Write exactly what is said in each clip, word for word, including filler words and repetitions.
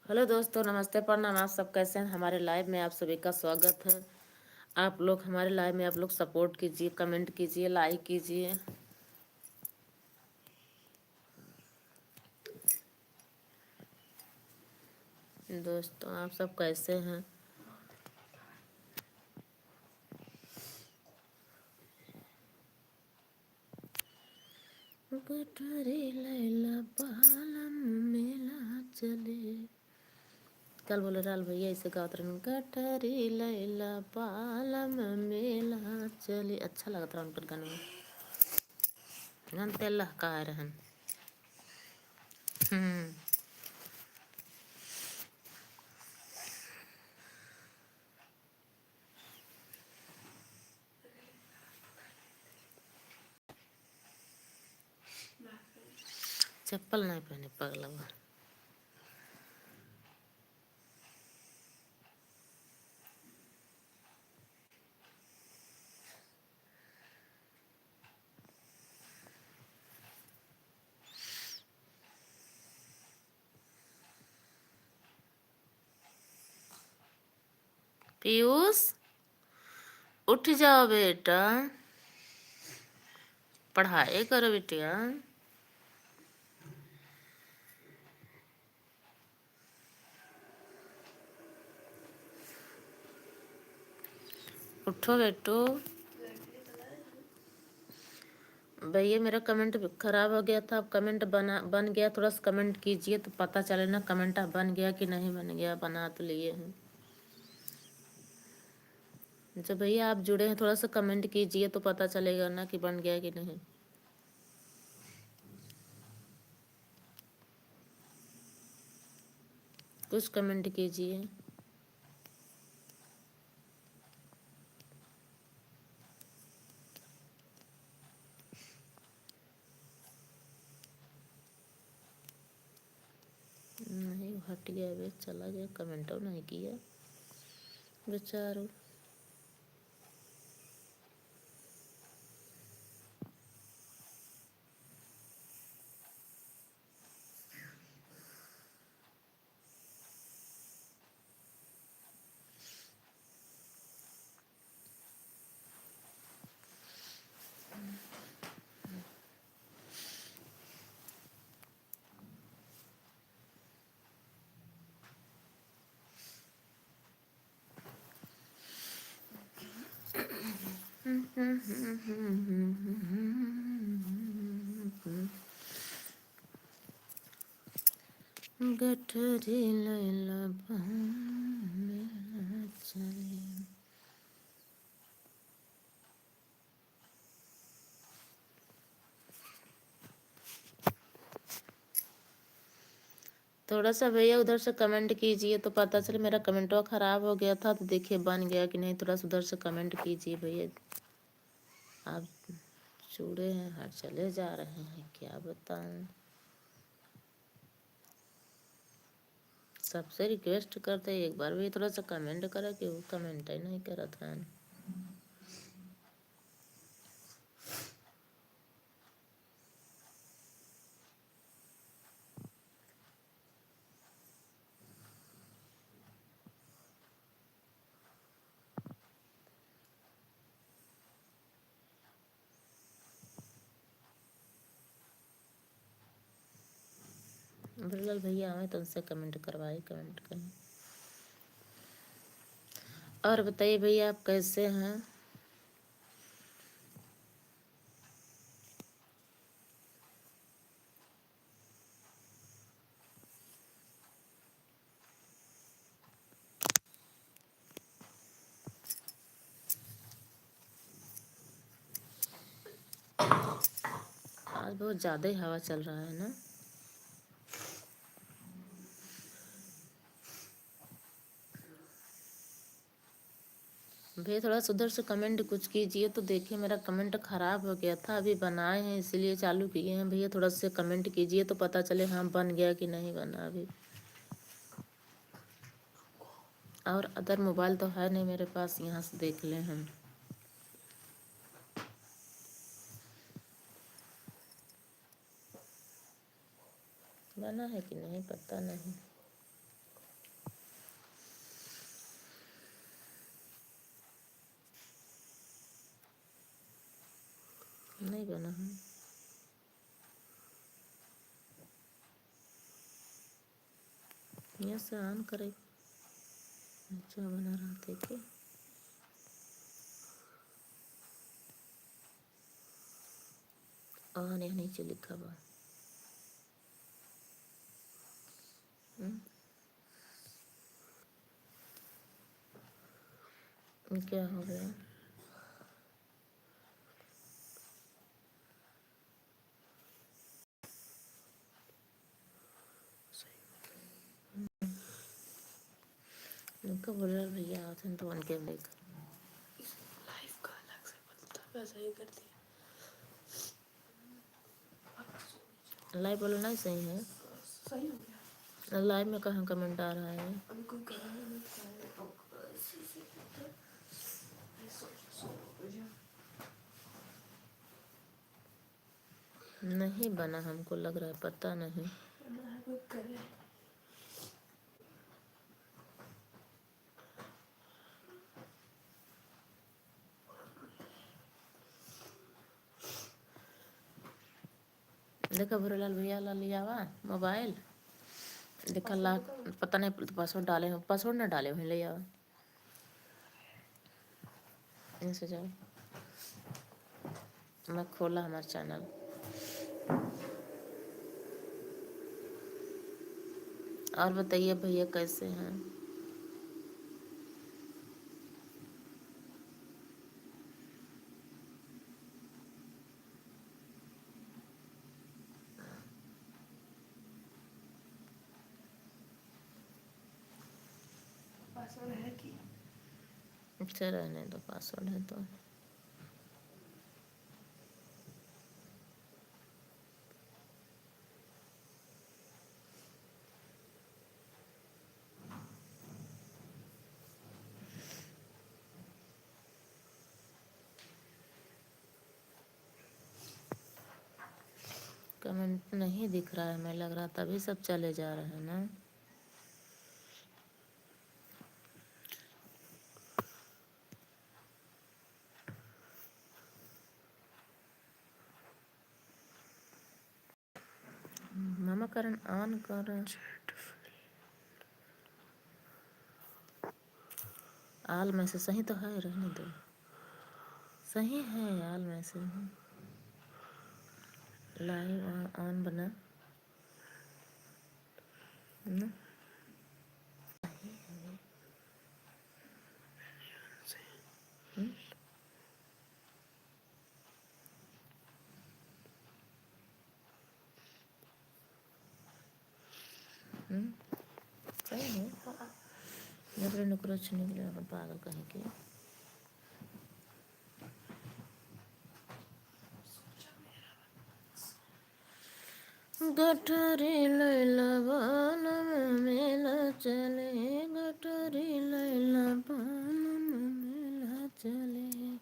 हेलो दोस्तों, नमस्ते, प्रणाम। आप सब कैसे हैं? हमारे लाइव में आप सभी का स्वागत है। आप लोग हमारे लाइव में, आप लोग सपोर्ट कीजिए, कमेंट कीजिए, लाइक कीजिए। दोस्तों, आप सब कैसे हैं? गठरी लैला बालम मेला चले। कल बोले लाल भैया ऐसे गावत रहन, "गठरी लैला बालम मेला चले।" अच्छा लगत रहा उनकर गाना। गान ते लहका रहन। हम्म। चप्पल नहीं पहने पगलवा। पीयूष, उठ जाओ बेटा, पढ़ाई करो बिटिया। उठो बेटो। भैया, मेरा कमेंट खराब हो गया था, अब कमेंट बना, बन गया, थोड़ा सा कमेंट कीजिए तो पता चले ना, कमेंट बन गया कि नहीं बन गया, बना तो लिए हैं। जो भैया आप जुड़े हैं, थोड़ा सा कमेंट कीजिए तो पता चलेगा ना कि बन गया कि नहीं। कुछ कमेंट कीजिए। नहीं, हट गया बे, चला गया, कमेंटो नहीं किया बेचारू। गठरी लैला बालम मेला चले। थोड़ा सा भैया उधर से कमेंट कीजिए तो पता चले। मेरा कमेंटवा खराब हो गया था, तो देखिए बन गया कि नहीं। थोड़ा सा उधर से कमेंट कीजिए भैया। आप जुड़े हैं, हर चले जा रहे हैं, क्या बताऊं। सबसे रिक्वेस्ट करते हैं, एक बार भी थोड़ा सा कमेंट करा, कि वो कमेंट ही नहीं करत हैं। भरलाल भैया आवे तो उनसे कमेंट करवाए, कमेंट करें। और बताइए भैया, आप कैसे हैं? आज बहुत ज़्यादा ही हवा चल रहा है ना। भैया, थोड़ा सा उधर से कमेंट कुछ कीजिए। तो देखिए, मेरा कमेंट खराब हो गया था, अभी बनाए हैं, इसीलिए चालू किए हैं। भैया, थोड़ा सा कमेंट कीजिए तो पता चले, हाँ, बन गया कि नहीं बना अभी। और अदर मोबाइल तो है नहीं मेरे पास, यहाँ से देख लें हम। बना है कि नहीं, पता नहीं। बढ़िया से on करे। अच्छा बना रहते के। On यहाँ नीचे लिखा बा। हम्म। ये क्या हो गया? उनका बोला भैया आते हैं तो उनके देख। इस live का अलग से बनता, वैसा ही कर दिया। Live वाला नहीं सही है। सही हो गया। Live में कहाँ comment आ रहा है? अभी कोई comment नहीं आ रहा है। नहीं बना, हमको लग रहा है, पता नहीं। देखा भोरेलाल भैया ला लियावा mobile। देखा ला, पता नहीं password डाले हो, password ना डाले हो, ले आवा। ऐसे जाओ, मैं खोला हमारा channel। और बताइए भैया कैसे हैं? Password है कि? अच्छा, रहने दो, password है तो। Comment नहीं दिख रहा है, हमें लग रहा तभी सब चले जा रहे हैं ना। मामा करण on कर। All message सही तो है, रहने दो। सही है, all message है। Live on, on बना। ना? हम्म? हम्म? सही है। जबरे नोकरा छीने के लिए अपन पागल कहीं के। गठरी लैला बालम मेला चले, गठरी लैला बालम मेला चले।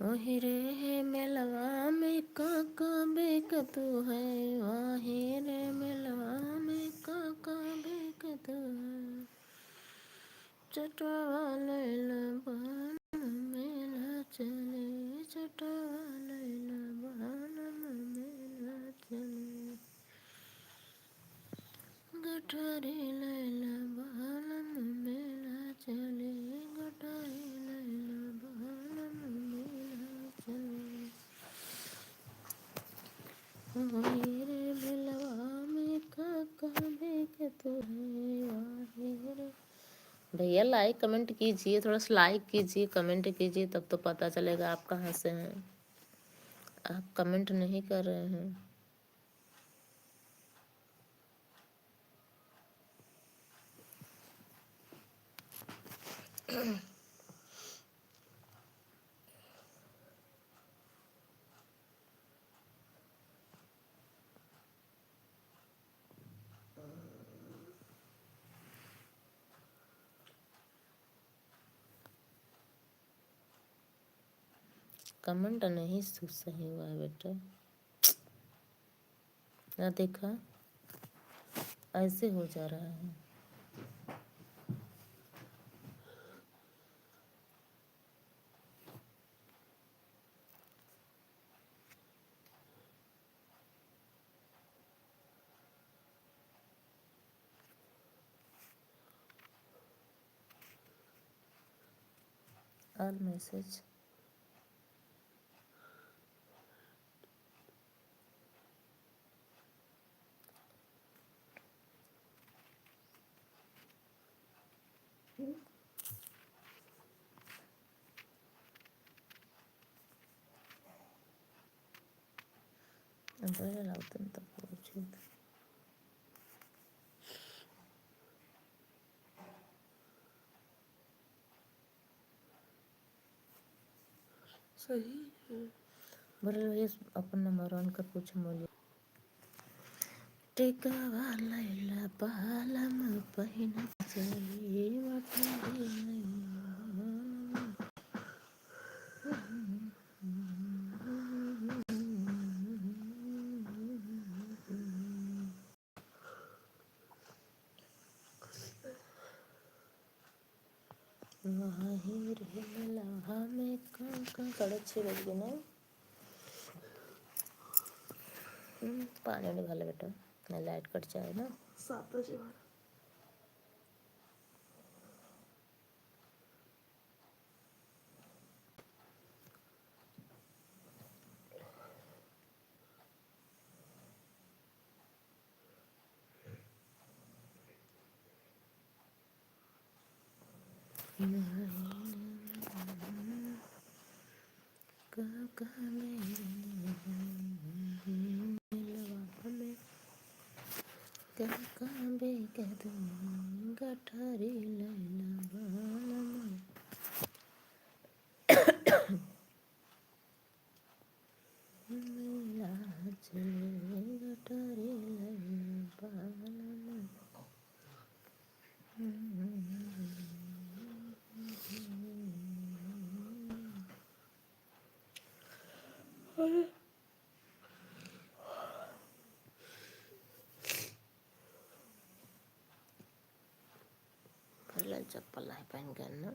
ओही रे हे मेलवा में का का बिकतू है, वाही रे मेलवा में का का बिकतू है। चटवा लैला बालम मेला चले, चटवा लैला बालम मेला चले। गठरी लैला बालम मेला चले, गठरी लैला बालम मेला चले। ओही रे मेलवा में का का बिकतू है, वाही रे। भैया, like comment कीजिए, थोड़ा सा like कीजिए, comment कीजिए, तब तो पता चलेगा आप कहाँ से हैं। आप comment नहीं कर रहे हैं। Comment नहीं सु-, सही हुआ है बेटा। ना देखा, ऐसे हो जा रहा है। All message. अंदर लावतन तब पूछे। सही है। बोलल भैया अपन number one का पूछ मोली। टिकावा लैला बालम पहिना चाहिए वटरी लैला बालम। माहिर है मलाहा में का, का, साढ़े छः बज गए ना। हम्म, पानी उनी भर ले बेटा, नहीं light कट जाए ना। सात बजे भर। गठारी लैला बालम। मेला चले गठारी लैला बालम। पहले चप्पल नहीं पहन के ना।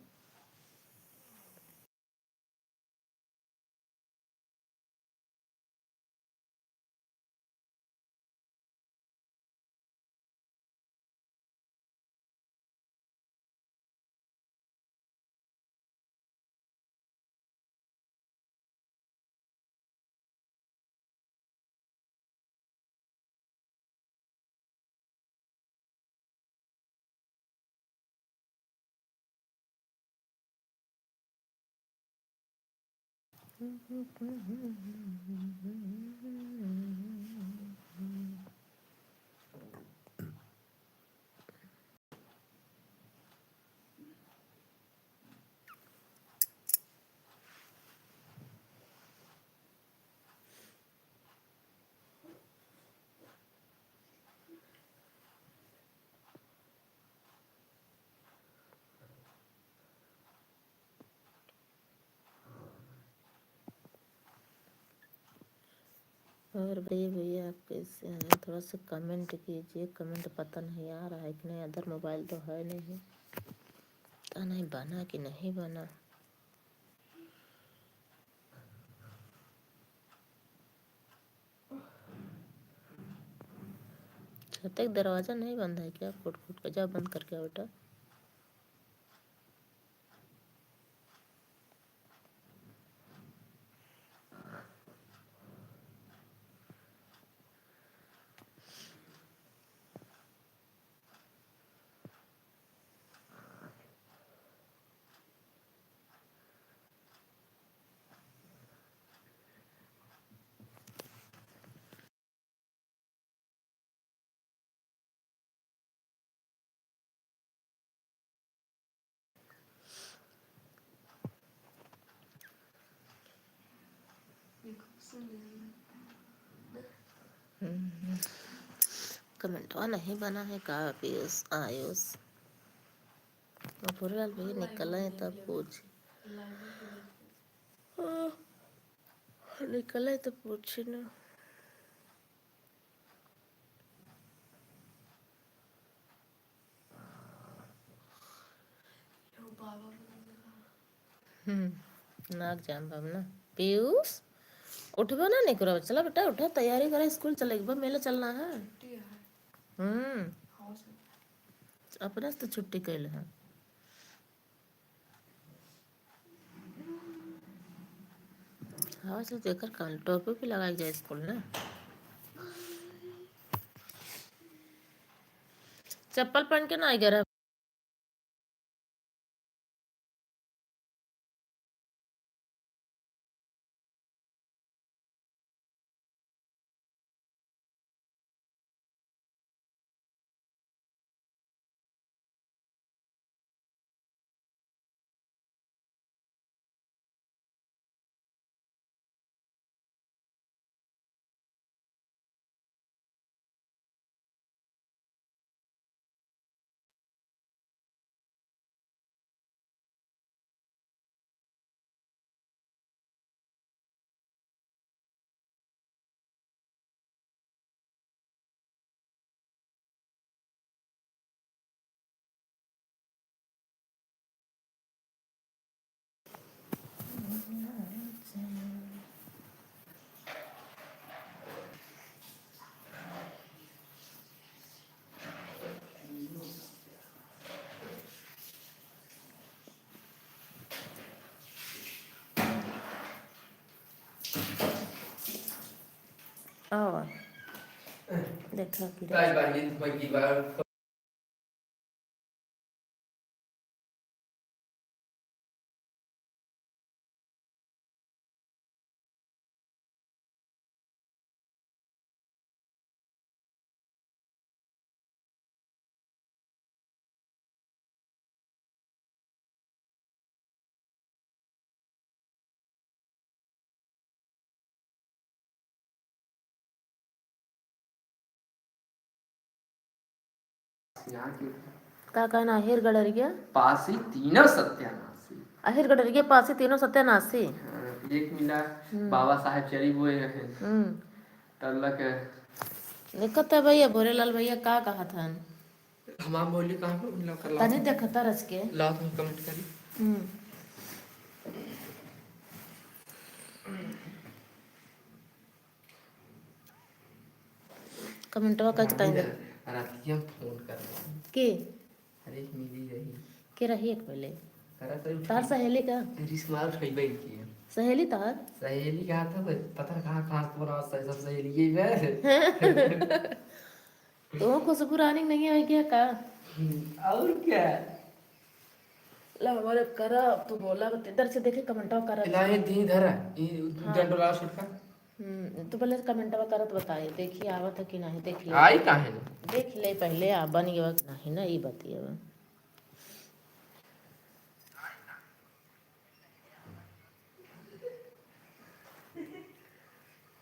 और बड़े भैया, आप कैसे हैं? थोड़ा सा comment कीजिए, comment पता नहीं आ रहा है कि नहीं, other mobile तो है नहीं, पता नहीं बना कि नहीं बना। छत के दरवाजा नहीं बंद है क्या? फुट फुट के जाओ, बंद करके आओ बेटा। हम्म। कमेंटवा नहीं बना है का, पीयूष, आयुष? मफुरलाल भैया निकले हैं तब पूछ। हाँ, निकले तो पूछे ना। हम्म, नाक जाम बाब ना। पीयूष, उठबा ना निकुरा, चला बेटा, उठा, तैयारी करा, स्कूल चले के बा, मेला चलना है। छुट्टी है। हम्म। हाँ, सर। अपना से तो छुट्टी कैले है। हाँ, से जेकर कान टोपी भी लगाई जाए स्कूल ना। चप्पल पहन के ना आई गए रहे। आवा। देखा कि काय बाहिर बगी बा। यहाँ के का कहना, अहिर गडरिया? पासी तीनों सत्यानाशी। अहिर गडरिया पासी तीनों सत्यानाशी। हाँ, एक मिला हम्म। बाबा साहेब चली बोए रहे। हम्म। तब लग देखत है भैया, भोरेलाल भैया का कहत हन? हमार बोली कहाँ पे उन लोग का तनी लात? देखता रच के। लात में comment करी। हम्म। कमेंटवा का बताई दे। रातिया में फोन कर। के? अरे मिली रही। के रही एक पहले? करत रही तार उठी। सहेली का? रिस्क मार उठइबे की। सहेली तार? सहेली का था बे, पता कहाँ, कहाँ से तोरा सब सहेली ये बे। तो खुशबू रानी नहीं आई क्या का? हम्म, और क्या? ला, हमारे करा, तू बोला, बत-, इधर से देखे, कमेंटवा करा। इलाही दी धरा, ई हाँ। डंडोला छोटका। हम्म, तू पहले कमेंटवा करत बताए, देखी आवत है कि नहीं, देख ले। आई काहे ना? देख ले पहले, आ बन गया कि नहीं ना, ई बतियावा।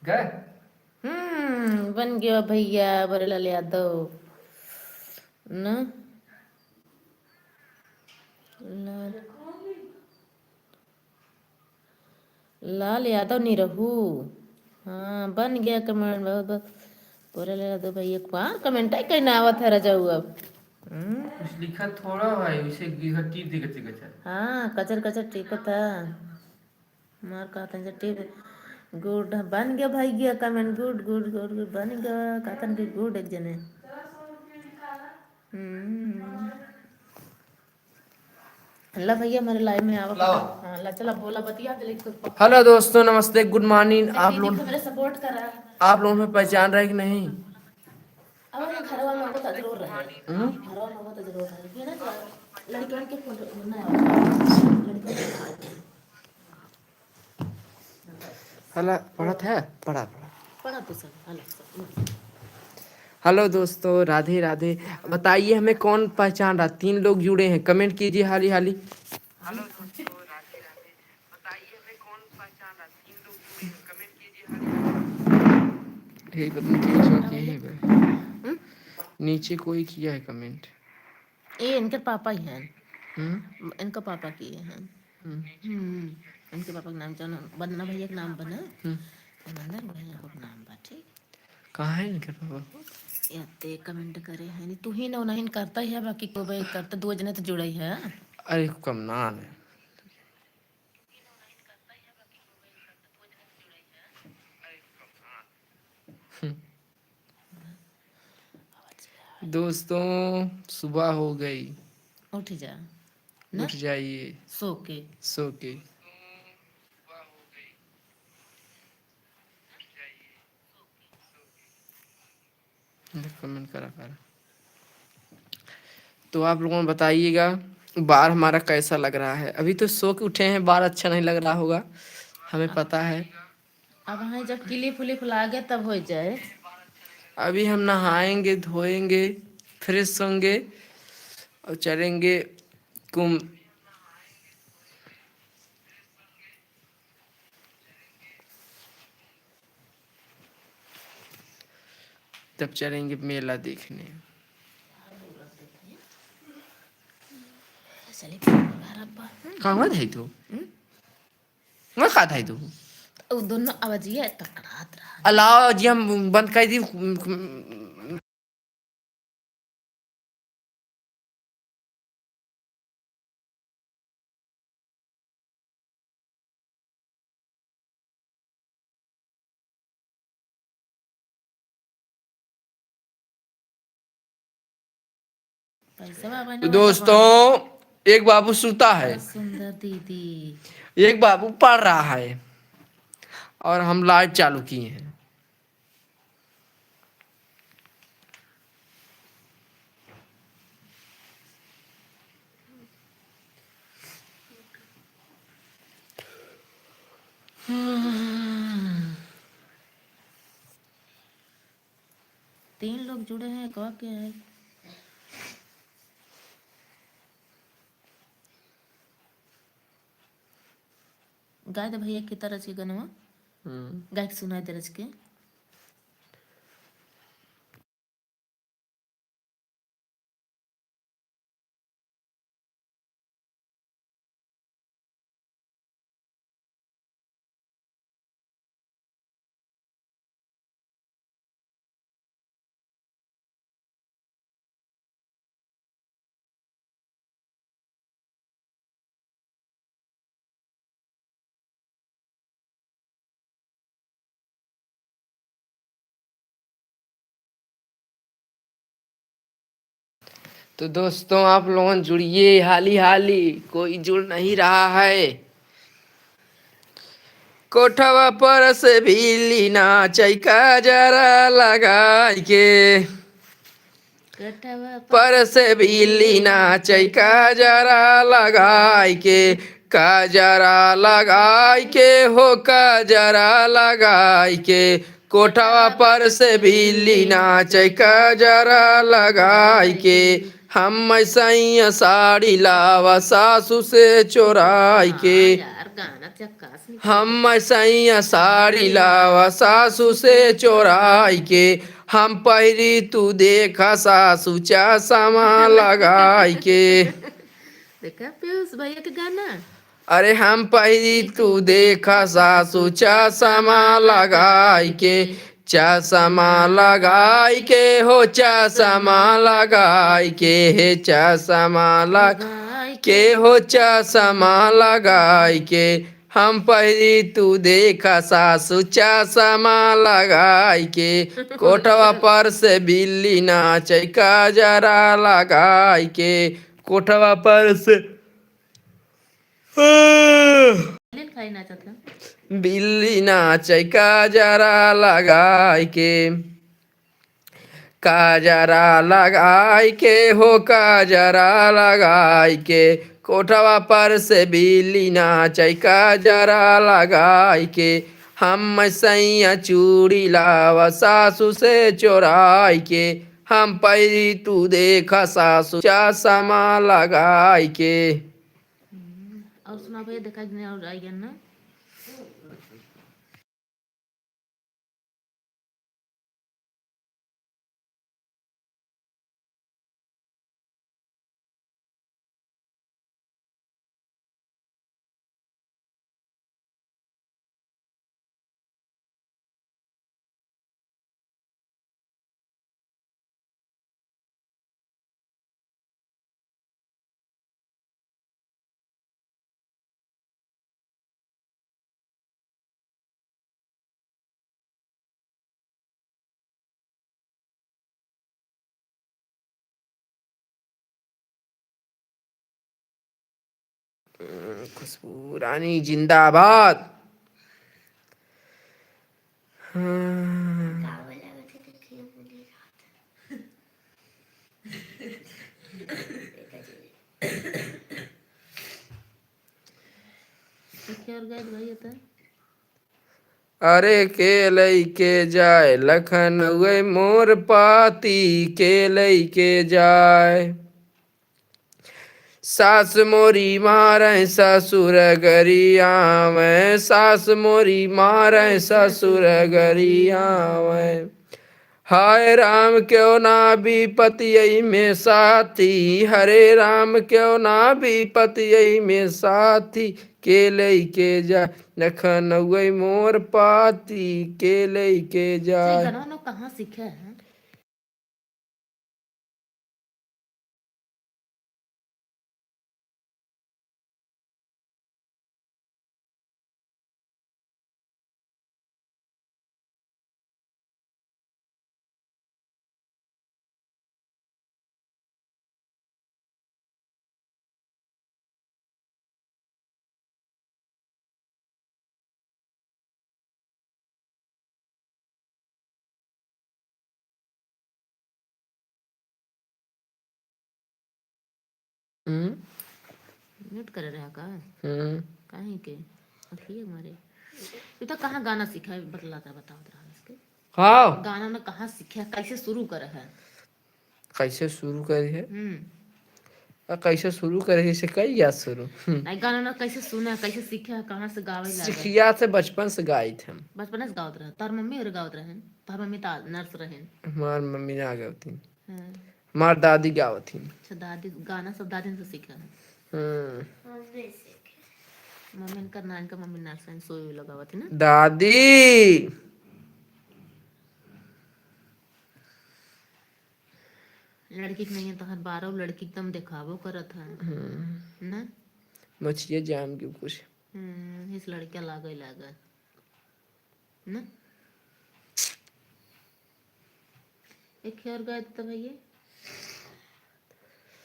गए? हम्म, बन गया भैया भोरेलाल यादव। ना? लाल, लाल यादव निरहू। हाँ, बन गया comment, बहुत, बहुत। भोरेलाल यादव भाई, एक बार comment ही कहीं ना आवत है रजाऊ अब। हम्म? कुछ लिखत थोड़ा है, उसे गिरहटी दिखत, दिखत है। हाँ, कचर, कचर टिकत है। मार कहत हैं जे टिप, good, बन गया भाई गया comment, good, good, good, good, बन गया, कहत हैं कि good एक जने। हम्म। ला भैया, हमारे live में आवा। लावा। हाँ, ला चला, बोला, बतिया दे, लेकिन कुछ पक- Hello दोस्तों, नमस्ते, good morning। आप लोग, मेरे support करा। आप लोग में पहचान रहे कि नहीं? अब हम घरवा में होता जरूर रहे। हम्म? घरवा में होता जरूर रहे। ये ना जो लड़कियों के फोन ना आवे। लड़कियों के फोन आवे। हला, पढ़त है? पढ़ा, पढ़ा। पढ़ा तो सब, हला, सब। Hello दोस्तों, राधे राधे। बताइए हमें कौन पहचान रहा? तीन लोग जुड़े हैं, comment कीजिए हाली हाली। Hello दोस्तों, राधे राधे। बताइए हमें कौन पहचान रहा? तीन लोग जुड़े हैं, comment कीजिए हाली हाली। हे पता नहीं किया है बे। हम्म? नीचे कोई किया है comment? ए, इनके पापा ही हैं। हम्म? इनका पापा किए हैं। हम्म। हम्म, इनके पापा के नाम जानो, वंदना भैया के नाम बना। हम्म। वंदना भैया के नाम बा, ठीक? कहाँ है इनके पापा? याते comment करे हैं, नहीं तू ही ना, नहीं करता ही है, बाकी को भाई करता, दो जने तो जुड़े ही है। अरे, कम ना आने। हम्म। दोस्तों, सुबह हो गई। उठ जा। ना? उठ जाइए। सो के। सो के। कमेंट करा कर। तो आप लोगों बताइएगा, बार हमारा कैसा लग रहा है। अभी तो सो के उठे हैं, बार अच्छा नहीं लग रहा होगा, हमें पता है। अब हमें जब क्लिप उलिप लागे तब हो जाए। अभी हम नहाएंगे, धोएंगे, फ्रेश होंगे और चलेंगे कुंभ। तब चलेंगे मेला देखने। चलिए, बाबा। कहाँ था तू? हम्म? वहाँ कहाँ था तू? वो दोनों आवाजिया टकरात रहा। अलावा जी, हम बंद कर दी। पैसा बाबा तो ने दोस्तों, एक बाबू सूता है, बहुत सुंदर दीदी। एक बाबू पढ़ रहा है और हम लाइट चालू किए हैं। तीन लोग जुड़े हैं, कब के है? गाय दे भैया, कितना रच के गनवा। हम्म। गाय के सुनाई दे रच के। तो दोस्तों, आप लोगन जुड़िए हाली हाली, कोई जुड़ नहीं रहा है। कोठवा पर से बिल्ली नाचै काजरा लगाई के। कोठवा पर से बिल्ली नाचै काजरा लगाई के, काजरा लगाई के हो, काजरा लगाई के। कोठवा पर से बिल्ली नाचै काजरा लगाई के। हम सैया साड़ी लावा सासू से चोराई के। हाँ यार, गाना झक्कास निकल हम सैया साड़ी लावा सासू से चोराई के। हम पहिरी तू देखा सासू चश्मा लगाई के। देखा पीयूष भैया के गाना। अरे हम पहिरी तू देखा सासू चश्मा लगाई के, चश्मा लगाई के हो, चश्मा लगाई के, हे चश्मा लगाई के हो, चश्मा लगाई के। हम पहिरी तू देखा सासू चश्मा लगाई के, कोठवा पर से बिल्ली नाचै काजरा लगाई के, कोठवा पर से बिल्ली खाई नाचत है। बिल्ली नाचै काजरा लगाई के, काजरा लगाई के हो, काजरा लगाई के। कोठवा पर से बिल्ली नाचै काजरा लगाई के। हम सैया चूड़ी लावा सासू से चोराई के। हम पहिरी तू देखा सासू चश्मा लगाई के। हम्म, और सुना भैया, देखा इतने और आई गया ना। खुशबू रानी जिंदाबाद। हाँ। क्या और गायत भाई होता है? अरे के लइके जाए लखनऊ मोर पाती, के लइके जाए। सास मोरी मारे ससुर गरियावे, सास मोरी मारे ससुर गरियावे। हाय राम क्यों ना विपति यही में साथी, हरे राम क्यों ना विपति यही में साथी, के लइके जा लखनऊ मोर पाती, के लइके जा। ये गाना उन्होंने कहाँ सीखा है? हम्म। Mute करे रहा का? हम्म। काहे के? अखिए मारे। तू तो कहाँ गाना सीखा है, बतलाता, बतावत रहा इसके। हाँ। गाना ना कहाँ सीखा, कैसे शुरू करे है? कैसे शुरू करे है? हम्म। आ, कैसे शुरू करे है, से कई याद शुरू? हम्म। नहीं, गाना ना कैसे सुना, कैसे सीखा, कहाँ से गावे लगा? सिखिया से बचपन से गाइत हम। बचपन से गावत रहे। तार मम्मी और गावत रहे? तार मम्मी ता nurse रहे। हमार मम्मी ना गावती। हाँ। हमार दादी गावत ही। अच्छा, दादी, गाना सब दादी से सीखा है। हम्म। मम्मी इनकर नान का मम्मी nurse है, सोई लगावत है ना? दादी। लड़की के नहीं है, तोहर बारह लड़की एकदम देखावो करत है। हम्म। ना? मछिया जाम के कुछ। हम्म, इस लड़का लागे लागे। ना? एक और गाय देता भैया।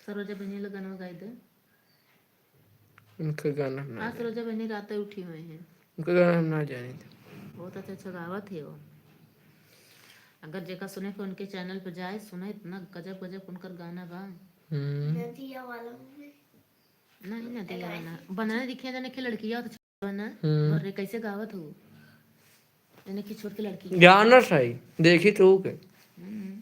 सरोजा बहनी ला गाना गाय दे। उनका गाना हम ना आज जानी। सरोजा बहनी रात उठी हुई हैं। उनका गाना हम ना जानी थे। बहुत अच्छा अच्छा गावत है वो। अगर जेका सुने के उनके channel पे जाए, सुने इतना गजब गजब उनकर गाना बा। हम्म। नदिया वाला movie। नहीं, नदिया वाला। बनाने दिखे जाने के लड़किया तो छोड़ ना। हम्म। अरे कैसे गावत हो? इन्हें की छोड़ के लड़की। गाना सही, देखी तो के। हम्म।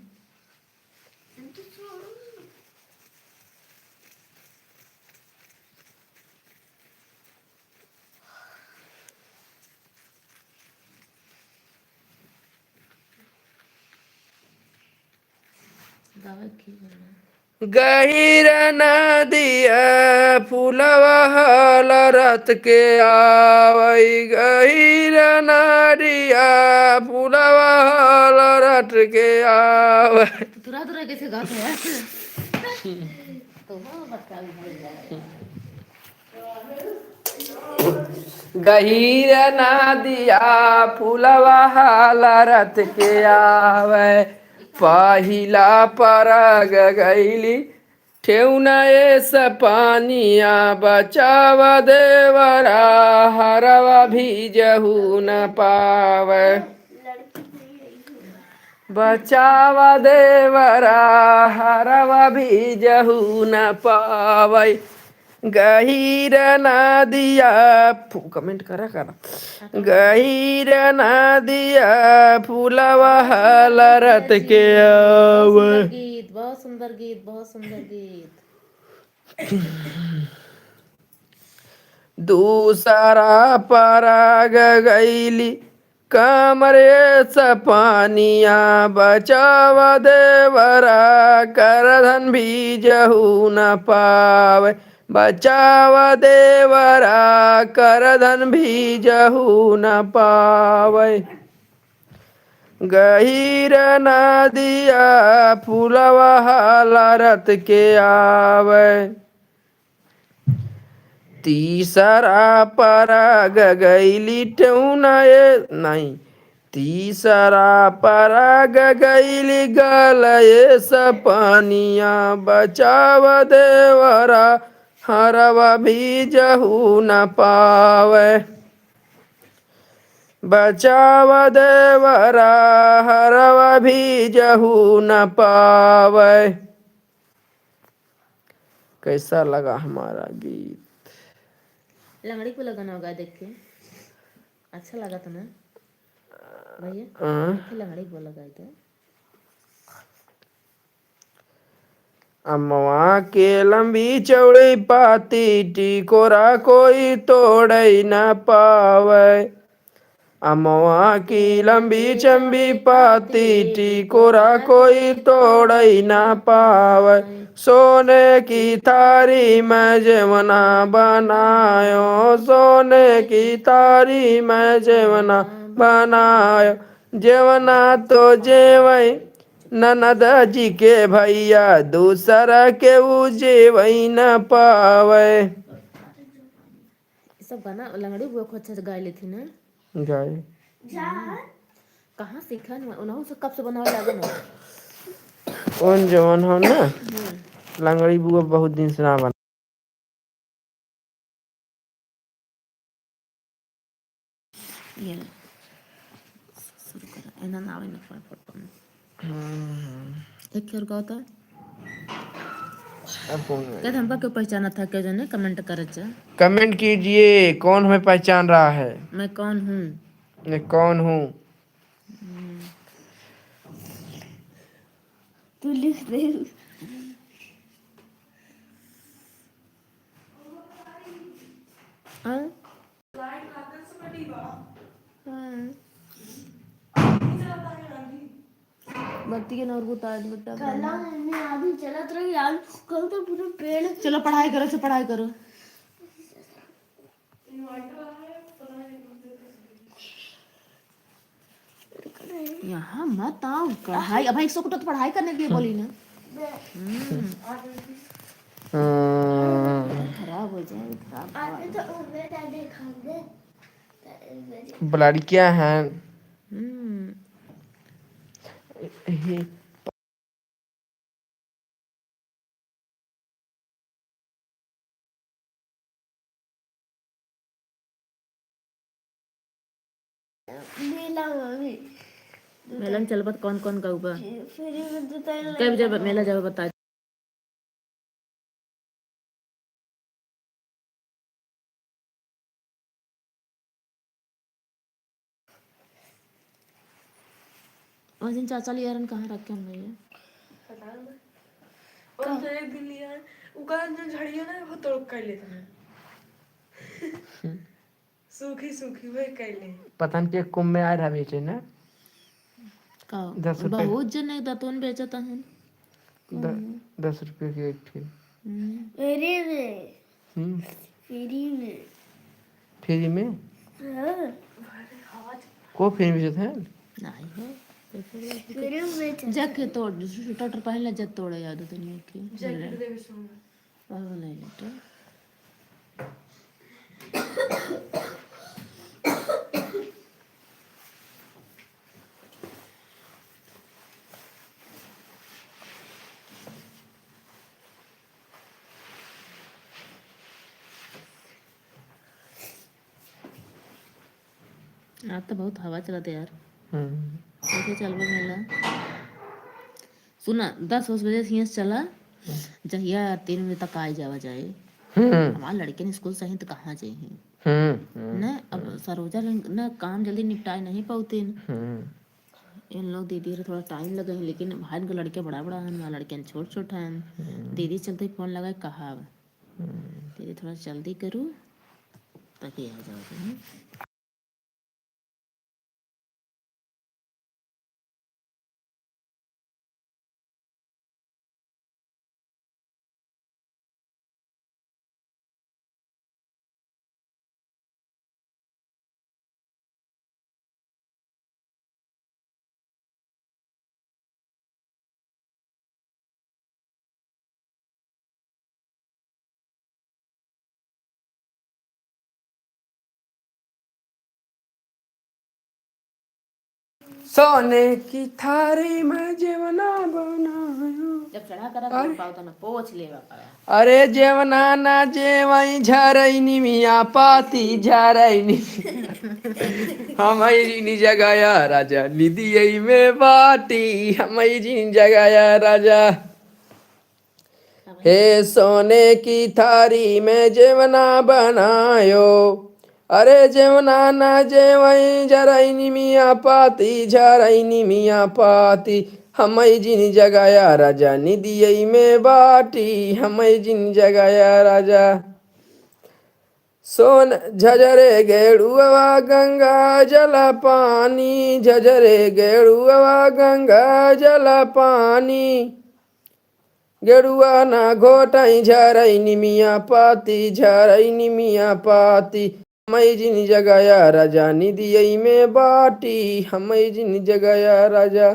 गावे के बा। गहिर नदिया फुलवा हलरत के आवै, गहिर नदिया फुलवा हलरत के आवै। तो तुरा तुरा कैसे गात है? तो वो बच्चा भी भूल जाए। गहिर नदिया फुलवा हलरत के आवै, पहिला परग गइली ठेहुना एस पानिया, बचावा देवरा हरवा भीजहु न पावै। बचावा देवरा हरवा भीजहु न पावै। गहिर नदिया फु-, comment करा करा। गहिर नदिया फुलवा हलरत के आवै। बहुत सुंदर गीत, बहुत सुंदर गीत, बहुत सुंदर गीत। दूसरा परग गइली कमरे से पानिया, बचावा देवरा करधन भीजहु न पावै, बचावा देवरा करधन भीजहु न पावै। गहिर नदिया फुलवा हलरत के आवै। तीसरा परग गइली ठेहुना ए, नहीं, तीसरा परग गइली गल एस पानिया, बचावा देवरा हरवा भीजहु न पावै। बचावा देवरा हरवा भीजहु न पावै। कैसा लगा हमारा गीत? लंगड़ी को लगाना होगा देख के। अच्छा लगा था ना भैया? हाँ। देख के लंगड़ी को लगा दे। अमवा के लंबी चौड़ी पाती, टिकोरा कोई तोड़ै न पावै। अमवा की लंबी चंबी पाती, टिकोरा कोई तोड़ै न पावै। सोने की थारी में जेवना बनायो, सोने की थारी में जेवना बनायो। जेवना तो जेवै ननद जी के भैया, दूसरा के ऊ जेवै न पावै। ई सब गाना लंगड़ी बुआ खूब अच्छा से गाय लेथिन ना। गाय। कहाँ सीखन? उनहु से कब से बनावे लागन? उन जवन हो ना, हम्म। लंगड़ी बुआ बहुत दिन से ना बना। ये ले। शुरू कर। एना ना आवे ना फटाफट। हम्म। एक खेर गाओ तो। अब कौन है? कहते हमका क्यों पहचाना था, क्यों जाने, comment करे चा। Comment कीजिए, कौन हमें पहचान रहा है? मैं कौन हूँ? मैं कौन हूँ? हम्म। तू लिख दे। हाँ? हाँ। बत्ती के नौर बुता बेटा। कल मम्मी आधी चलत रही, आज कल तो पूरा पेड़। चलो पढ़ाई करो, चलो पढ़ाई करो। यहाँ मत आओ, कढ़ाई। अब एक सौ कुटा तो पढ़ाई करने के लिए बोली ना। हम्म। हम्म। खराब हो जाए, खराब हो जाए। तो उनमें क्या देखा दे? बलाड़ी क्या है? हम्म। हे मेला में भी। मेला में चलबत कौन कौन गउबा? फिर, फिर भी दो तीन कब जब मेला जाबा बता। वैसे चाचा लियारन कहाँ रख के हम भैया? पता ना। और तो एक दिन लिया है, उ कहन जो झड़िया ना, वो तोड़ कर लेते हैं। सूखी सूखी वही कैले। पता न के कुंभ में आए रहा बेचे ना। का? दस रुपए। बहुत जने दतुन बेचत हन। द-, कुंभ में। दस रुपए के एक ठे। हम्म। अरे रे। हम्म। Free में। Free में? हाँ। को free में बेचत है? नहीं हो। Free में बेचत है। जाके तोड़, टटर पहले जब तोड़े याद हो तो नहीं होती। Jacket दे भी सुन। और बनाई लेते हैं। आज तो बहुत हवा चलत है यार। हम्म। कैसे चलबे मेला? सुना, दस बजे से हियाँ से चला, हम्म। जहिया तीन बजे तक आए जावा जाए। हम्म। हमार लड़कियन स्कूल से ही तो कहाँ जाई हैं? हम्म, हम्म, न, अब हम्म। सरोजा रंग-, न काम जल्दी निपटाए नहीं पाउतीन। हम्म। इन लोग दीदी रे थोड़ा time लगे है, लेकिन भाई के लड़के बड़ा बड़ा हैं, हमार लड़कियन छोट छोट हैं। हम्म। दीदी चलते फोन लगाए कहा, हम्म। दीदी थोड़ा जल्दी करू, ताकि आ जाओ तुम। सोने की थारी में जेवना बनायो। जब चढ़ा करा अरे। तो पाओ तो ना, पोछ लेवा पड़ा। अरे जेवना ना जेवई झरई निमिया पाती झरई निमिया। हमरी निजगया राजा निदियई में बाटी, हमरी निजगया राजा। हे सोने की थारी में जेवना बनायो, अरे जेवना ना जेवई, झरई निमिया पाती, झरई निमिया पाती, हमई जिन जगाया राजा, निदियई में बाटी, हमई जिन जगाया राजा। सोन झझरे गेड़ुआ गंगा जल पानी, झझरे गेड़ुआ गंगा जल पानी। गेड़ुआ ना घोटई, झरई निमिया पाती, झरई निमिया पाती। हमई जिन जगाया राजा, निदियई में बाटी, हमई जिन जगाया राजा।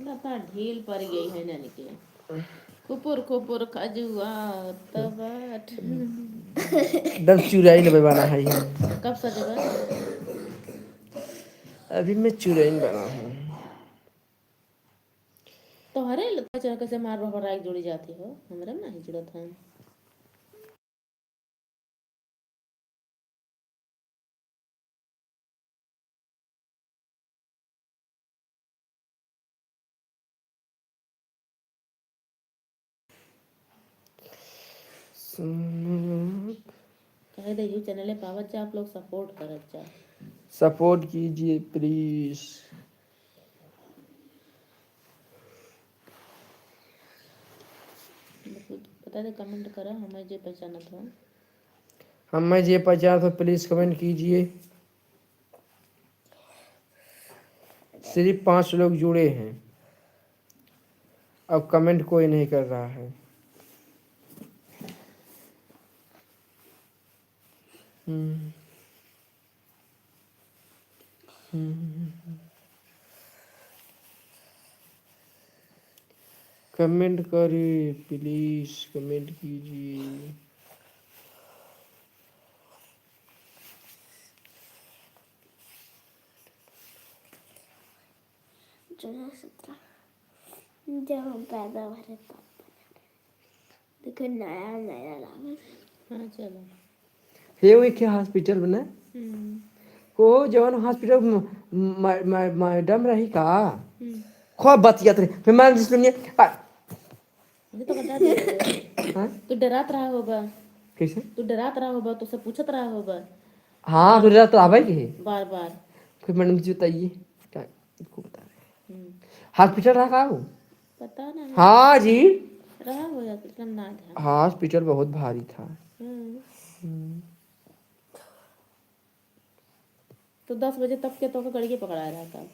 लता ढील पड़ गई है नन के। खुपुर खुपुर खजुआ तबट। एकदम चुराइन बना है ये। कब सजबा? अभी मैं चुराइन बना हूँ। तोहरे लता चढ़ के से मार बहराई जुड़ी जाती हो, हमरे में नहीं जुड़त है। कहे दे, यू चैनल पावत जा, आप लोग सपोर्ट करत जा। सपोर्ट कीजिए प्लीज। बता दे, कमेंट करा, हमें जे पहचानत हो। हमें जे पहचानत हो, प्लीज कमेंट कीजिए। सिर्फ पाँच लोग जुड़े हैं, अब कमेंट कोई नहीं कर रहा है। हम्म। हम्म। कमेंट करिए प्लीज, कमेंट कीजिए। जब हम पैदा भरे तब। देखो, नया, नया लागल। हाँ, चलो। हे, वो एक हॉस्पिटल बना। हम्म। ओ, जवन हॉस्पिटल म-, म-, म-, मैडम रही का? हम्म। खूब बतियात रही। फिर मैडम जी से सुनिए, आ, ये तो बता दे। हाँ? तू डरात रहा होबा। कैसे? तू डरात रहा होबा, तो सब पूछत रहा होबा। हाँ, तो डरात रहा भाई के। बार, बार। फिर मैडम जी बताइए, क्या, इनको बता रहे। हम्म। हॉस्पिटल रहा का वो? पता नहीं। हाँ जी। रहा होगा, मतलब ना था। हाँ, हॉस्पिटल बहुत भारी था। हम्म। हम्म। तो दस बजे तक के तो गड़िए पकड़ाए रहा था।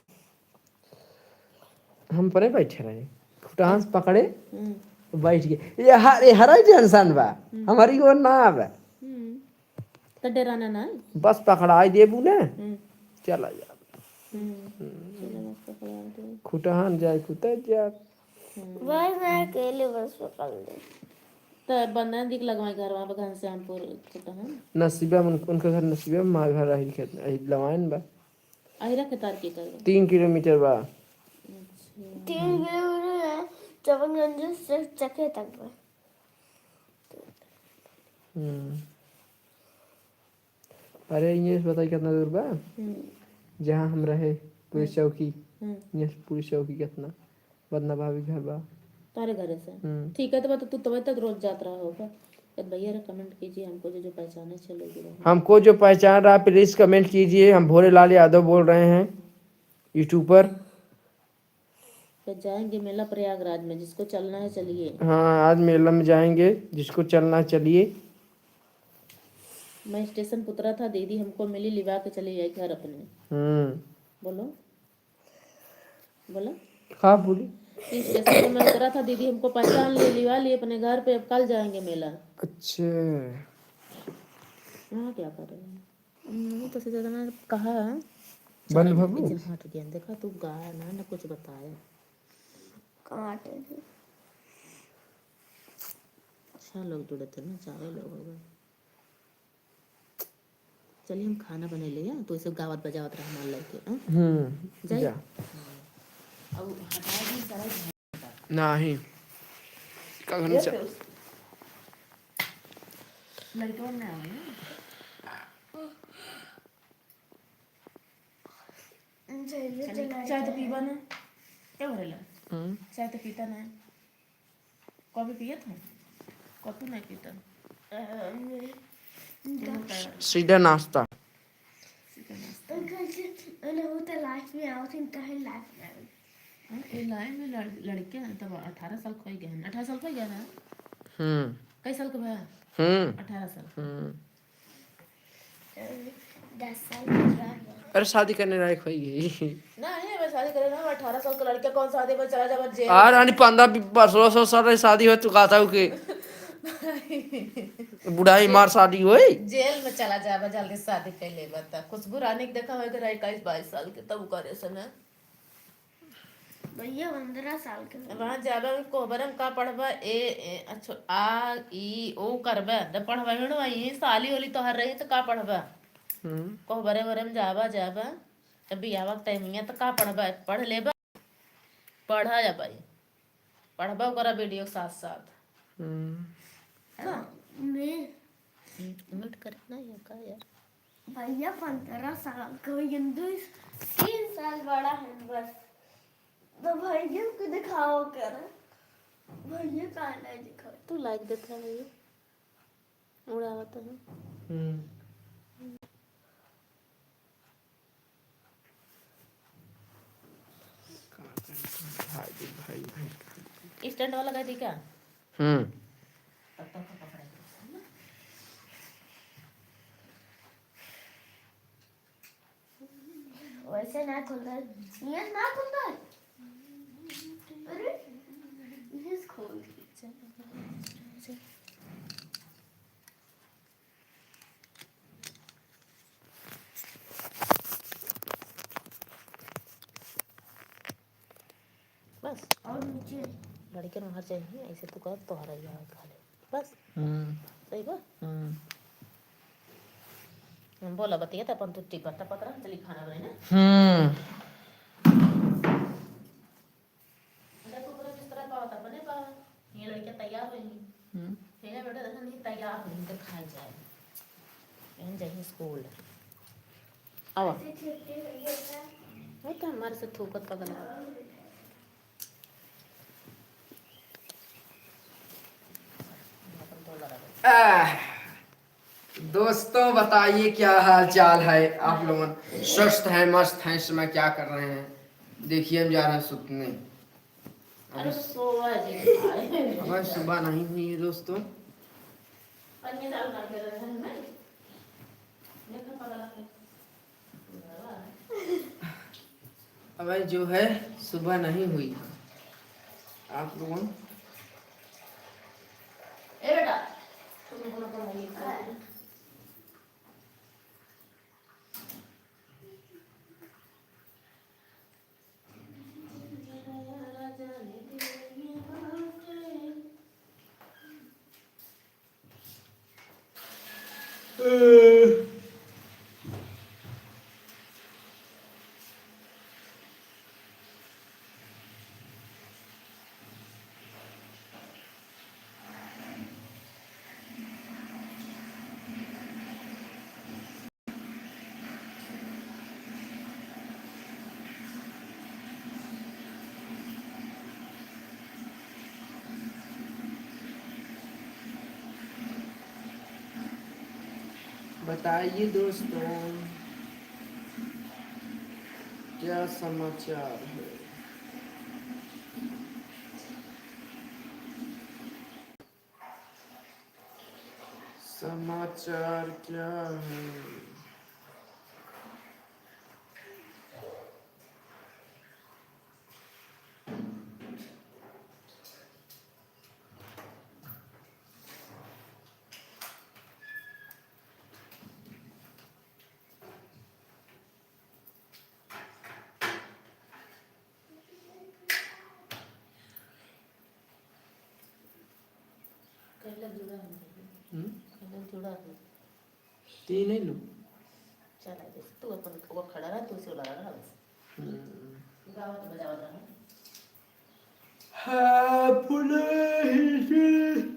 हम परे बैठे रहे, खुटहान से पकड़े, हम्म। बैठ गए। ये हर, ये हर टेंशन बा, हम्म। हमारी ओर ना आवे। हम्म। तो डराना ना। बस पकड़ाई देबू ना, हम्म। चला जा। हम्म। चलो, बस पकड़ा दे। खुटहान जाए, खुटहान जाए। हम्म। भाई, मैं अकेले बस पकड़ ले। तो बंदन दिख लगवाए घर, वहाँ पे घनश्यामपुर खुटहान। नसीबा, उन-, उनका घर नसीबा, माँ घर अहिर खेत, अहिर लवाइन बा। अहिरा के तार के कर बा? तीन किलोमीटर बा। अच्छा। तीन किलोमीटर है, चौबनगंज से चके तक बा। हम्म। अरे, ये बताई कितना दूर बा? हम्म। जहाँ हम रहे, पुलिस हम्म। चौकी। हम्म। ये पुलिस चौकी कितना? वंदना भाभी घर बा। तारे घरे से? हम्म। ठीक है, तो बता, तू तबे तक रोज जात रहा होगा। तो भैया रे, कमेंट कीजिए, हमको जो, जो पहचाने चले गिरे हैं। हमको जो पहचान रहा, प्लीज कमेंट कीजिए। हम भोले लाल यादव बोल रहे हैं, यूट्यूबर। तो जाएंगे मेला प्रयागराज में, जिसको चलना है चलिए। हाँ, आज मेला में जाएंगे, जिसको चलना है चलिए। मैं स्टेशन पे उतरा था, दीदी हमको मिली, लिवा के चली आई घर अपने। हम्म। बोलो, बोलो। का बोली? स्टेशन पे मैं उतरा था, दीदी हमको पहचान ली, लिवा ली अपने घर पे, अब कल जाएंगे मेला। अच्छा। यहाँ क्या कर रहे हैं? हम्म, तो सीधा मैंने कहा है। बन चलो, बाबू। पीछे हट गया। देखा तू गाया ना, ना कुछ बताया। काट दे। छह लोग जुड़े थे ना, चारों लोग हो गए। चलिए हम खाना बने ले, या? तो इसे गावत बजावत रहा हमारे लड़के, हाँ? हम्म, जाइए। जा। अब हटा दी सारा। नाही। का घर में ये चा- पे उस-, लड़कवा में आवे ना। चलिए, चाय तो पीबा ना। क्या हो रहा है? हम्म। चाय तो पीता ना। कॉफी पियत है? कॉफी नहीं पीता। अ, मैं सीधा नाश्ता। सीधा नाश्ता। उनका ऐसे, उन्हें वो तो लाइफ में आओ, फिर कहे लाइफ में आओ। हाँ, ये लाइफ में लड़-, लड़के हैं तब अठारह साल खोई गए हैं। अठारह साल खोई गए हैं? हम्म। कई साल के भा? हम्म। अठारह साल। हम्म। दस साल के बाद। अरे, शादी करने लायक होई गई। नहीं, अबे शादी करे ना, अठारह साल का लड़का कौन शादी में चला जाबा जेल? और रानी, पन्द्रह, सोलह, सोलह साल रहे शादी हो चुका था उके। बुढ़ाई मार शादी होई। जेल में चला जाबा, जल्दी शादी कर लेबा त। खुशबू रानी के देखा होई के रही इक्कीस बाईस साल के, तब करे से ना। भैया पन्द्रह साल के। वहाँ जाबा में कोहबरे में का पढ़बा? ए, ए, अच्छा, आ, ई, ओ करबा। जब पढ़बा में ना, यही साली होली तोहर रही तो का पढ़बा? हम्म। कोहबरे वरे में जाबा, जाबा। जब बियाह के टाइम हिया तो का पढ़बा? पढ़ लेबा। पढ़ा जा भाई। पढ़बा ओकरा वीडियो के साथ साथ। हम्म। है ना? मैं म्यूट करे ना ये का यार? भैया पन्द्रह साल का हो, हिंदू इस तीन साल बड़ा है बस। तो भैया को दिखाओ कर। भैया का नहीं दिखाओ? तू लाइक देता है भैया। उड़ावत है। हम्म। का करी? भाई, भाई, भाई। स्टैंड वाला का दी का? हम्म। वैसे ना खुलता है। ये ना खुलता है। अरे, ये खोल दिया। बस। और नीचे। लड़के में हर चाहिए, ऐसे तू कर, तोहरा ही आवे खाली। बस। हम्म। सही बा? हम्म। हम बोला बतिया त अपन तू टिपत टपत रह, चली खाना बनाए ना। हम्म। अच्छा, तू पूरा बिस्तरा पावा त बने पावा। ये लड़के तैयार होई। हम्म। ठीक है बेटा, देखा नहीं तैयार होई, तो खाए जाए। एहन जाही स्कूल। आवा। वो तो हमारे से थूकत पगला। आह, दोस्तों, बताइए क्या हाल चाल है आप लोगन? स्वस्थ हैं, मस्त हैं, इस समय क्या कर रहे हैं? देखिए, हम जा रहे हैं सुतने। अरे अभी सोवा जी भाई। अबे सुबह नहीं हुई है दोस्तों। पन्नी डाल मार के रहे हैं ना। देखो पगला के। अबे जो है सुबह नहीं हुई। आप लोगों ए बेटा, तुम लोगों को नहीं बताइए दोस्तों, क्या समाचार है? समाचार क्या है? कहला जुड़ा है। हम्म? कहला जुड़ा है। तीन ही लोग। चला जैसे तू अपन वो खड़ा रहा, तू से लड़ा रहा बस। हम्म। गावत बजावत रहा। हाँ, पुनः ही से।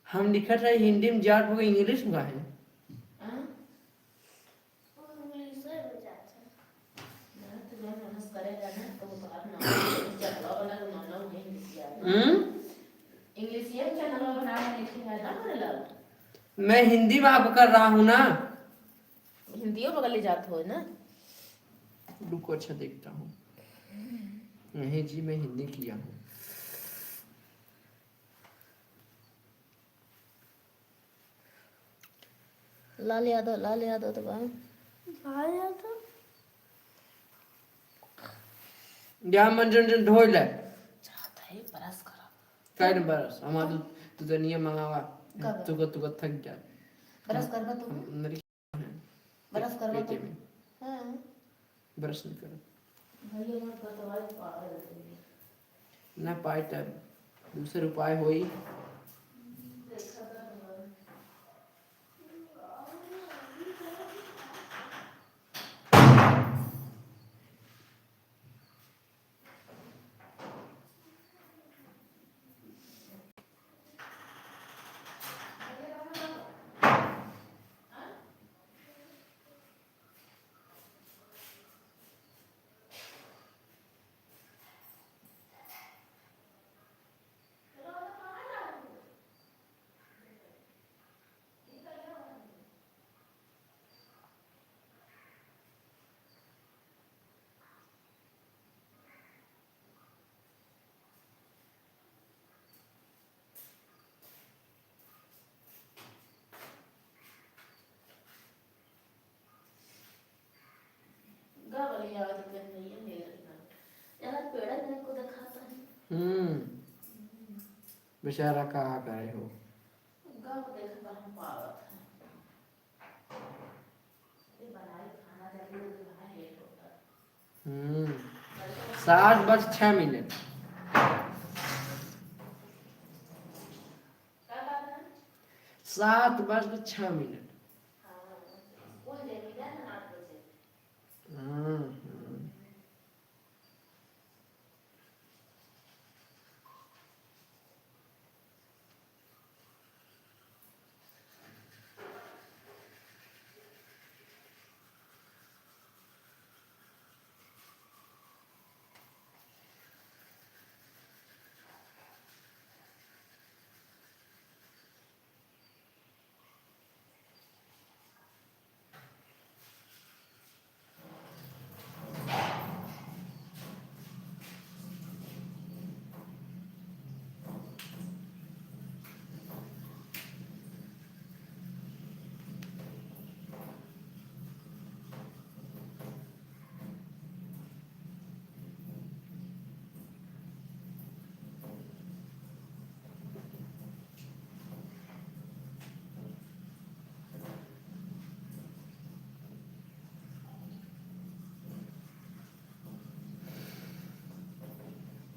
हम लिखत है हिंदी में जात हो गए, English में काहे? हाँ? वो English में जात है। ना, तो जब मेहनत करेगा ना, तो वो तो अपना चकला वाला जमाना में English याद है। हम्म? English ये चकला बना के लिखे है ना, मेरे लाल? मैं हिंदी में आप कर रहा हूँ ना। हिंदियों बगल ले जात हो ना। रुको, अच्छा देखता हूँ। नहीं जी, मैं हिंदी किया हूँ। लाल यादव, लाल यादव तो बा। लाल यादव? जा मंजन जन धोई ले। जात है, brush करा। काहे न brush? हमार तो, तू तो नियम मंगावा। का बा? तू को, तू को थक जा। Brush करबा तू? हम, मेरी brush करबा पेटे तू? में। हाँ। Brush नहीं करब। भैया मत कर, तो भाई पागल हो जाएंगे। ना पाए तब दूसर उपाय होई। गावल याद कर नहीं है मेरे ना। यार, पेड़ा मेरे को दिखाता है। हम्म। बेचारा का करे हो। गाँव देखता हम पावत है। ये बनाई खाना जल्दी जल्दी खाना late होता। हम्म। सात बज छह मिनट। का बात है? सात बज छह मिनट। हाँ, स्कूल जाएगी ना आठ बजे। हाँ, हाँ।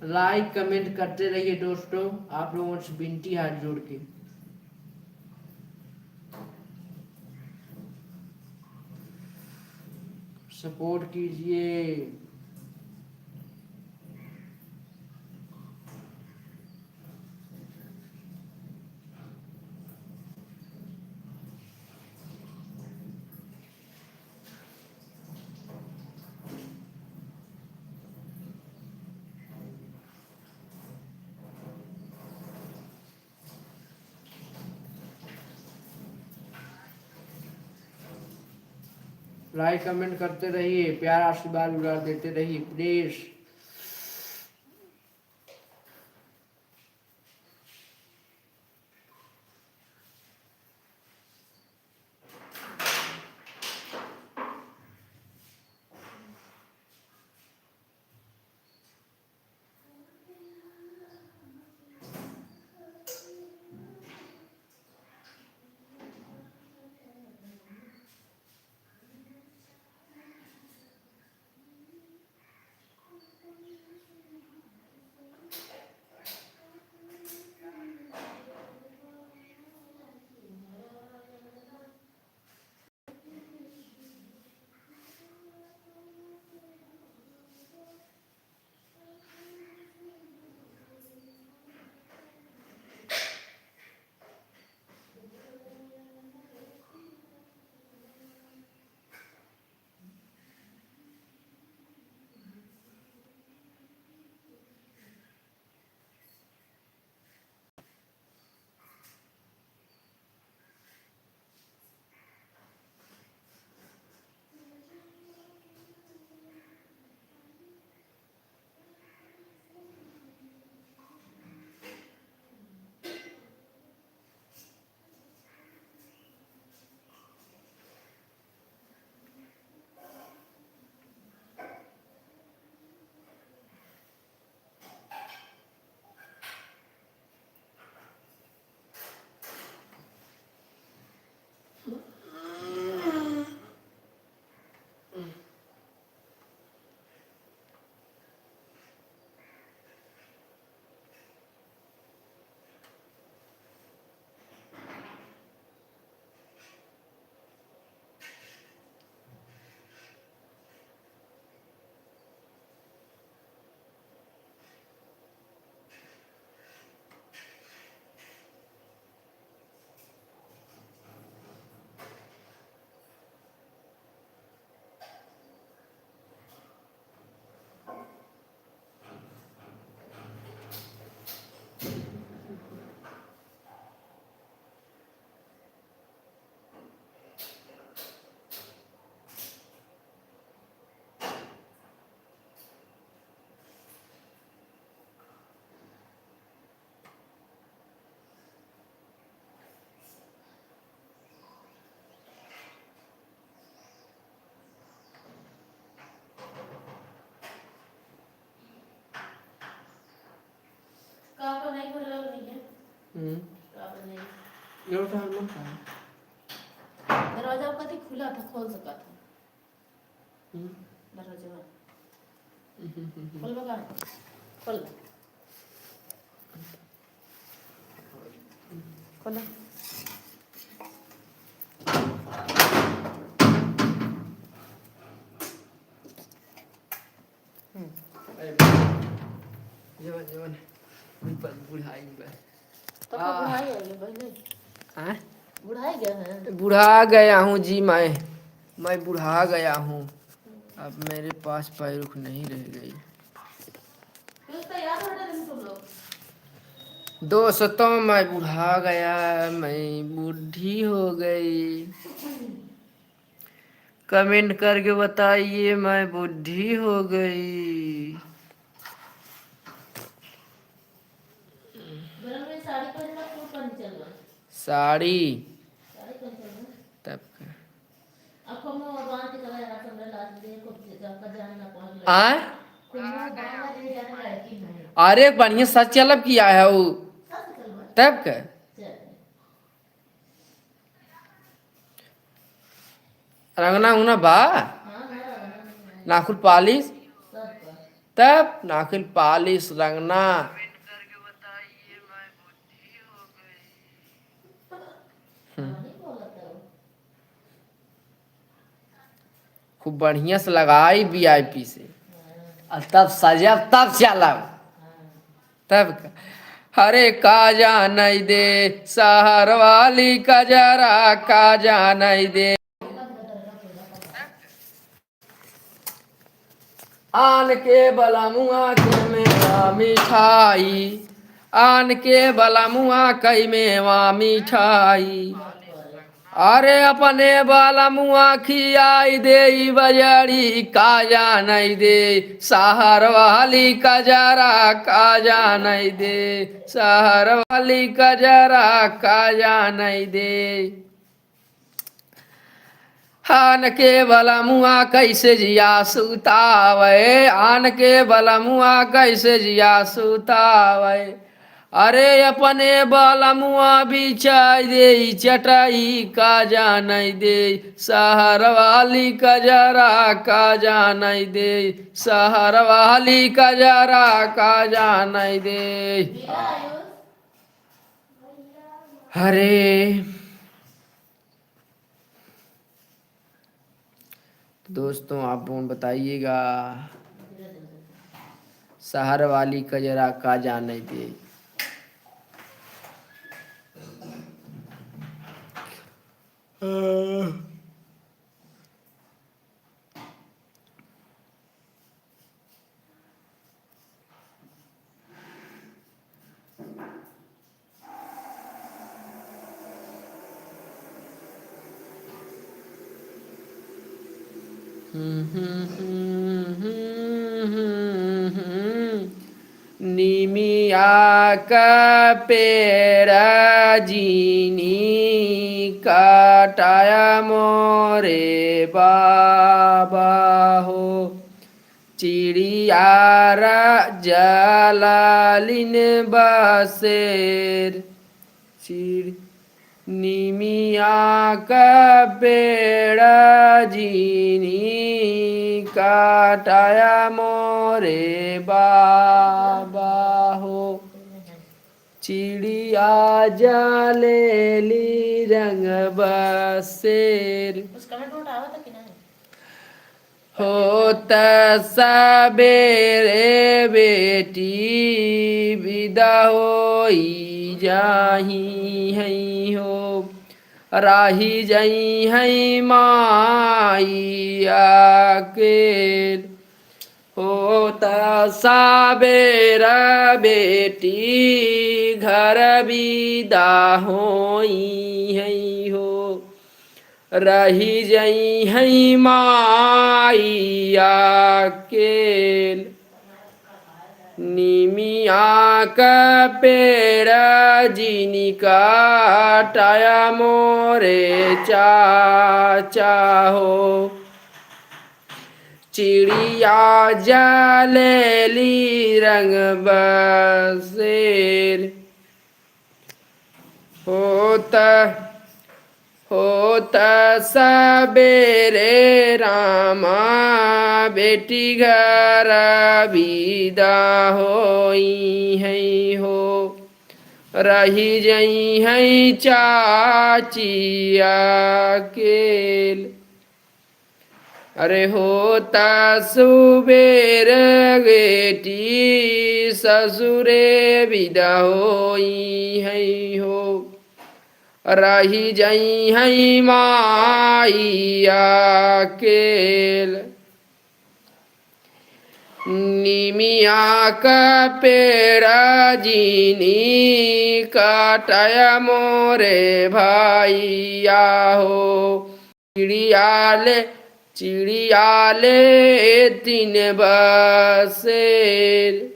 Like comment करते रहिए दोस्तों, आप लोगों से विनती है हाथ जोड़ के। Support कीजिए। Like comment करते रहिए, प्यार आशीर्वाद दुलार देते रहिए please। हम्म। ये उठा, हम लोग का है। दरवाजा आपका तो खुला था, खोल सका था। हम्म। दरवाजा। हम्म, हम्म, हम्म। खोल बा का? खोल। खोल। हम्म। अरे, जवन, जवन, ऊपर बुढ़ाई बा। तो आ। बुढ़ाई हो गया पहले। हाँ? बुढ़ाई गया है? बुढ़ा गया हूँ जी मैं, मैं बुढ़ा गया हूँ। अब मेरे पास पैरुख नहीं रह गई। दोस्तों, मैं बुढ़ा गया, मैं बूढ़ी हो गई। कमेंट करके बताइए, मैं बूढ़ी हो गई। गरम में साड़ी पहनना खूब फंक्शन बा। साड़ी? साड़ी पहन चल बा। तब का? अब हम बांध के चला यार, सब लाज दे, खूब जगह का जान ना पहुंच लगे। आय? खूब बांध के जाने लड़की है। अरे, बढ़िया सच चलब किया है वो। सच चल बा। तब का? चल। रंगना उंगना बा? नाखुल पालिश? तब नाखुल पालिश, रंगना। हम्म। खूब बढ़िया से लगाई वीआईपी से। आ तब सजब, तब चलब। तब का? अरे का जानई दे शहर वाली कजरा, का जानई दे। आन के बलमुआ के मेवा मिठाई, आन के बलमुआ कई मेवा मिठाई। अरे अपने बलमुआ खियाई देई बजड़ी, का जानई दे शहर वाली कजरा, का जानई दे शहर वाली कजरा, का जानई दे। आन के बलमुआ कैसे जिया सुतावे, आन के बलमुआ कैसे जिया सुतावे। अरे अपने बलमुआ बिछाई देई चटाई, का जानई दे शहर वाली कजरा, का जानई दे शहर वाली कजरा, का जानई दे। अरे तो दोस्तों, आप लोग बताइएगा, शहर वाली कजरा का जानई दे। निमिया का पेड़ जीनी काटाया मोरे बाबा हो। चिड़िया रा जलालिन बसेर, चिड़-, निमिया का पेड़ जीनी काटाया मोरे बाबा हो। चिड़िया जलेली रंग बसेर। उसका में टोट आवत कि नहीं? होत सबेरे बेटी बिदा होई जाही हई हो, राही जई हई माई अकेल। होत सबेर बेटी घर बिदा होई हई हो, रही जई हई माई अकेल। निमिया का पेड़ जिनी काटाया मोरे चाचा हो। चिड़िया जलेली रंग बसेर। होत, होत सबेरे रामा बेटी घर बिदा होइहैं हो। रहि जइहैं चाची अकेल। अरे होत सुबेर बेटी ससुरे बिदा होइहैं हो। रहि जइहैं माई अकेल। निमिया का पेड़ जिनी काटय मोरे भइया हो। चिड़िया ले, चिड़िया ले दिन बसेर।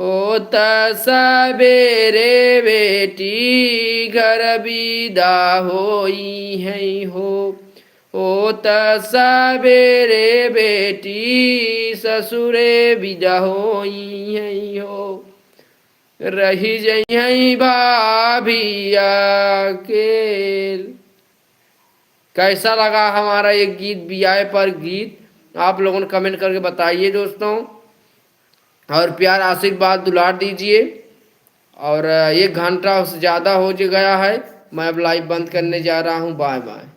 होत सबेरे बेटी घर बिदा होइहैं हो। होत सबेरे बेटी ससुरे बिदा होइहैं हो। रहि जइहैं भाभी अकेल। कैसा लगा हमारा ये गीत, बियाह पर गीत, आप लोगों ने comment करके बताइए दोस्तों, और प्यार, आशीर्वाद, दुलार दीजिए। और एक घंटा से ज़्यादा हो ज-, गया है, मैं अब live बंद करने जा रहा हूँ। Bye bye।